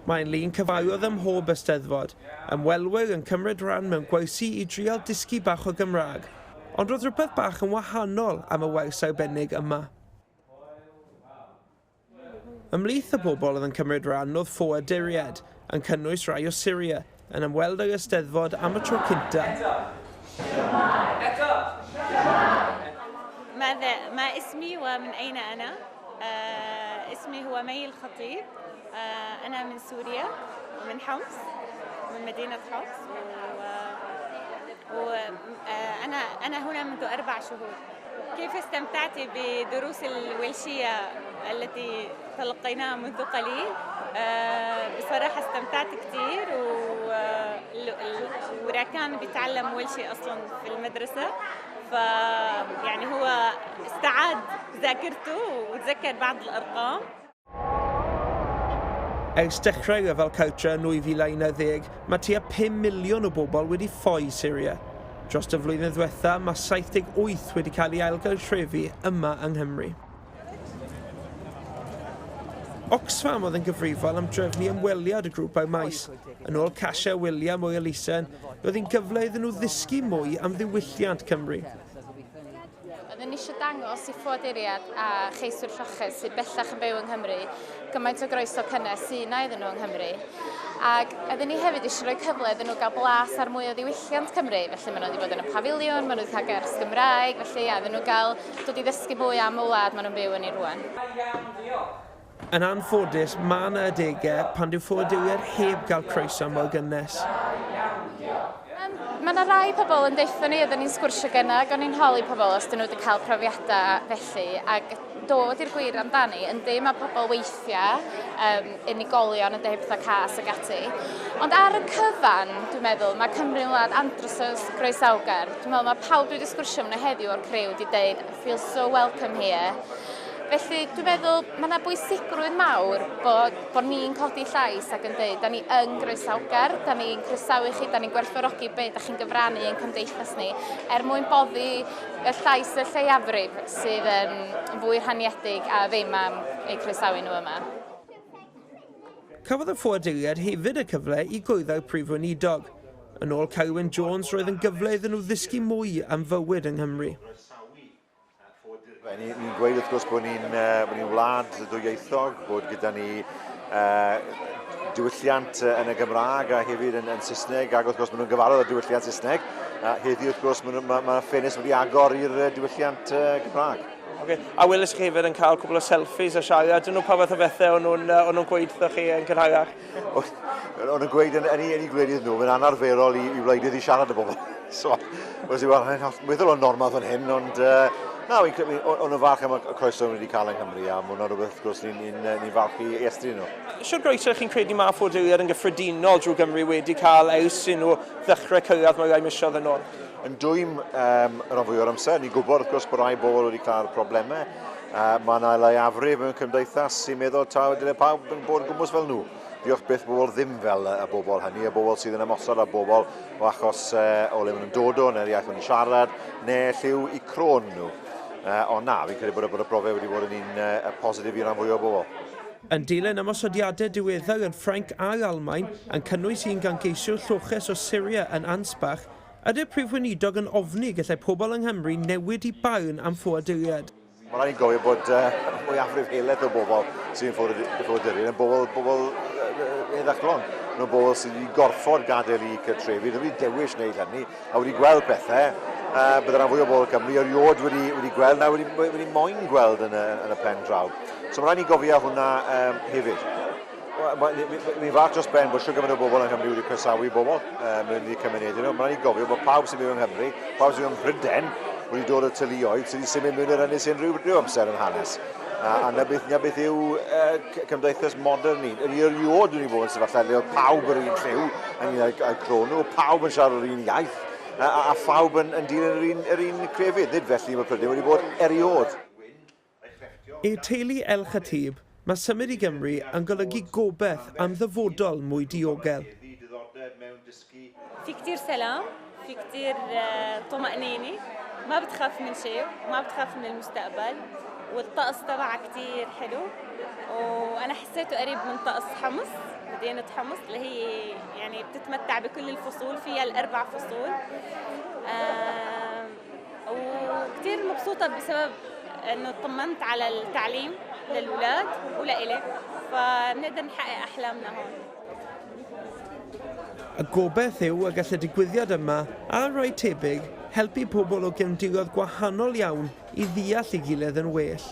Mae'n lun cyfarwydd ym mhob Eisteddfod, ymwelwyr yn cymryd rhan mewn gwersi i drial dysgu bach o Gymraeg, ond roedd rhywbeth bach yn wahanol am y wers arbennig yma. Ymhlith y bobl oedd yn cymryd rhan oedd ffoaduriaid, yn cynnwys rhai o Syria, yn ymweld â'r Eisteddfod am y tro cyntaf. ماذا ما اسمي ومن أين أنا؟ اسمي هو مي الخطيب، أنا من سوريا، من حمص، من مدينة حمص، وأنا أنا هنا منذ 4 شهور. كيف استمتعت بدروس الولشية التي تلقيناها منذ قليل؟ بصراحة استمتعت كثير، وراكان بيتعلم ولشي أصلا في المدرسة، فيعني هو استعاد ذاكرته وتذكر بعض الأرقام. Ers dechrau rhyfel cartre yn 2011, mae tua 5 miliwn o bobl wedi ffoi Syria. Dros y flwyddyn ddiwetha, mae 78 wedi cael ei ailgartrefu yma yng Nghymru. Oxfam oedd yn gyfrifol am drefnu ymweliad y grŵp ar maes. Yn ôl Kasia William o'r elusen, roedd hi'n gyfle iddyn nhw ddysgu mwy am ddiwylliant Cymru. Oedden ni eisiau dangos i ffoaduriaid a cheiswyr lloches sydd bellach yn byw yng Nghymru gymaint o groeso cynnes sydd yna iddyn nhw yng Nghymru. Ac oedden ni hefyd eisiau rhoi cyfle iddyn nhw gael blas ar mwy o ddiwylliant Cymru. Felly maen nhw wedi bod yn y pafiliwn, maen nhw wedi cael gwers Gymraeg, felly ia, iddyn nhw gael dod i ddysgu mwy am y wlad maen nhw'n byw yn ei rwan. Yn anffodus, mae yna adegau pan dyw ffoaduriaid heb gael croeso mor gynnes. Mae yna rai pobl yn deutha ni, oedden ni'n sgwrsio gyna, ac o'n i'n holi pobl os dyn nhw wedi cael profiadau felly, ac dod i'r gwir amdani, yndi, mae pobl weithiau, unigolion yn deud pethau cas ac ati. Ond ar y cyfan, dwi'n meddwl, mae Cymru'n wlad andros o groesawgar. Dwi'n meddwl mae pawb dwi wedi sgwrsio efo heddiw o'r criw wedi deud, "I feel so welcome here." Felly dwi'n meddwl mae yna bwysigrwydd mawr bod ni'n codi llais ac yn dweud, da ni yn groesawgar, da ni'n croesawu chi, da ni'n gwerthfawrogi be da chi'n gyfrannu yn cymdeithas ni, er mwyn boddi y llais y lleiafrif sydd yn fwy rhaniedig a ddim am eu croesawu nhw yma. Cafodd y ffoaduriaid hefyd y cyfle i gwrdd â'r Prif Weinidog. Yn ôl Carwyn Jones, roedd yn gyfle iddyn nhw ddysgu mwy am fywyd yng Nghymru. Ni'n gweud wrth gwrs bod ni wlad ddwyieithog, bod gyda ni diwylliant yn y Gymraeg a hefyd yn Saesneg, ac wrth gwrs maen nhw'n gyfarwydd â diwylliant Saesneg. Heddi wrth gwrs ma ffenest wedi agor i'r diwylliant Gymraeg. Okay. A welais chi hefyd yn cael cwpl o selfies a siarad, dyn nhw pa fath o bethau o'n nhw'n gweud wrthoch chi yn gynharach? O'n nhw'n gweud yn eu gwledydd nhw, mae'n anarferol i wleidydd i siarad â bobl. So, wel, meddwl o'n normal fan hyn, ond na, o'n nhw'n falch am y croeso wedi cael yng Nghymru, a mae hwnna'n rhywbeth wrth gwrs ni falch i estyn nhw. Shwt groeso chi'n credu mae ffoaduriaid yn gyffredinol drwy Gymru wedi cael ers i nhw ddechrau cyrraedd mewn rai misoedd yn ôl? Yn dwym rhan fwy o'r amser, ni'n gwybod wrth gwrs bod rai bobl wedi cael problemau. Mae yna leiafrif mewn cymdeithas sy'n meddwl taw dyle pawb yn bod yn gwmws fel nhw. Diolch byth bobl ddim fel y bobl hynny, y bobl sydd yn ymosod ar bobl o achos o le maen nhw'n dod o, neu'r iaith maen nhw'n siarad, neu lliw i croen nhw. Ond na, fi'n credu bod y brofiad wedi bod yn un positif i ran fwy o bobl. Yn dilyn ymosodiadau diweddar yn Ffrainc a'r Almaen, yn cynnwys un gan geisiwr lloches o Syria yn Ansbach, ydy'r Prif Weinidog yn ofni gallai pobl yng Nghymru newid eu barn am ffoaduriaid? Mae rhaid i gofio bod mwyafrif helaeth o bobl sy'n ffoaduriaid yn bobl heddychlon. Nhw'n bobl sydd wedi gorfod gadael eu cartrefi, nhw wedi dewis wneud hynny, a wedi gweld pethau bydde rhan fwy o bobl Cymru erioed wedi gweld na wedi moyn gweld yn y pen draw. So mae rhaid ni gofio hwnna hefyd. Mi'n falch dros ben bod shwd gymaint o bobl yng Nghymru wedi croesawu bobl mewn i'r cymunedau nhw. Mae rhaid ni gofio bod pawb sy'n byw yng Nghymru, pawb sy'n byw ym Mhrydain, wedi dod o teuluoedd sydd wedi symud mewn i'r ynys unrhyw amser yn hanes. A na beth yw cymdeithas modern ni. Yr erioed wedi bod yn sefyllfa lle oedd pawb yr un lliw yn un croen nhw, pawb yn siarad yr un iaith, a phawb yn dilyn yr un crefydd. Nid felly mae Prydain wedi bod erioed. I'r teulu El Khatib, mae symud i Gymru yn golygu gobaith am ddyfodol mwy diogel. في كتير سلام، في كتير طمأنينة، ما بتخاف من شيء وما بتخاف من المستقبل، والطقس تبعها كتير حلو، وأنا حسيته قريب من طقس حمص. بدي مدينة حمص اللي هي يعني بتتمتع بكل الفصول، فيها الأربع فصول. وكثير مبسوطة بسبب إنه اطمنت على التعليم للأولاد ولإلي، فبنقدر نحقق أحلامنا هون. Y gobaith yw y gall y digwyddiad yma a rhai tebyg helpu pobl o gefndiroedd gwahanol iawn i ddeall ei gilydd yn well.